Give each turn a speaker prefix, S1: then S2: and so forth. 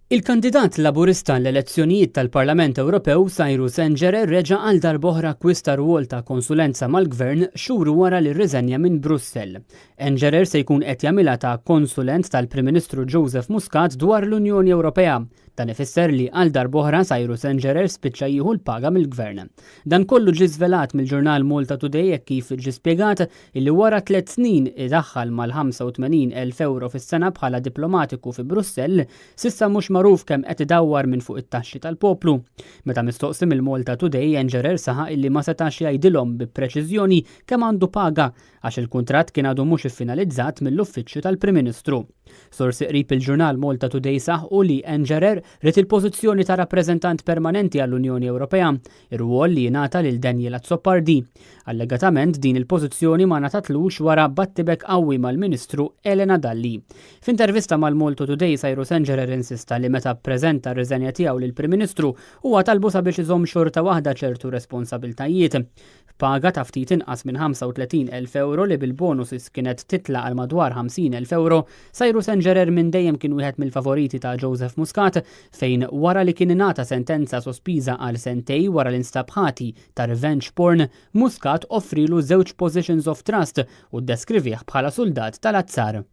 S1: Il-kandidat Laburista għall-elezzjonijiet tal-Parlament Ewropew Cyrus Engerer reġa' għal darb'oħra akkwista rwol ta' konsulenza mal-Gvern xhur wara li rriżenja minn Brussell. Engerer se jkun qed jagħmilha ta' konsulent tal-Prim Ministru Joseph Muscat dwar l-Unjoni Ewropea. Dan ifisser li għal darb'oħra Cyrus Engerer spiċċa jieħu l-paga mill-Gvern. Dan kollu ġie żvelat mill-ġurnal Malta Today hekk kif ġie spjegat illi wara tlett snin idaħħal mal-85,000 ewro fis-sena bħala diplomatiku fi Brussell, s'issa mhux magħruf kemm qed idawwar minn fuq it-taxxi tal-poplu. Meta mistoqsi mill-Malta Today, Engerer saħaq illi ma setax jgħidilhom bi preċiżjoni kemm għandu paga għax il-kuntratt kien għadu mhux iffinalizzat mill-Uffiċċju tal-Prim Ministru. Sorsi qrib il-ġurnal Malta Today saħqu li Engerer ried il-pożizzjoni ta' rappreżentant permanenti għall-Unjoni Ewropea, ir-rwol li jingħata lil Daniel Azzopardi. Allegatament din il-pożizzjoni ma ngħatatlux wara battibek qawwi mal-Ministru Elena Dalli. F'intervista mal-Malta Today Cyrus Engerer insista li meta ppreżenta r-riżenja tiegħu lill-Prim Ministru huwa talbu sabiex iżomm xorta waħda ċertu responsabiltajiet. B'paga ta' ftit inqas minn 35,000 ewro li bil-bonuses kienet titla' għal madwar 50,000 ewro, Cyrus Engerer minn dejjem kien wieħed mill-favoriti ta' Joseph Muscat fejn wara li kien ingħata sentenza sospiża għal sentej wara li nstab ħati ta' revenge porn, Muscat offrilu żewġ positions of trust u ddeskrivih bħala suldat tal-azzar.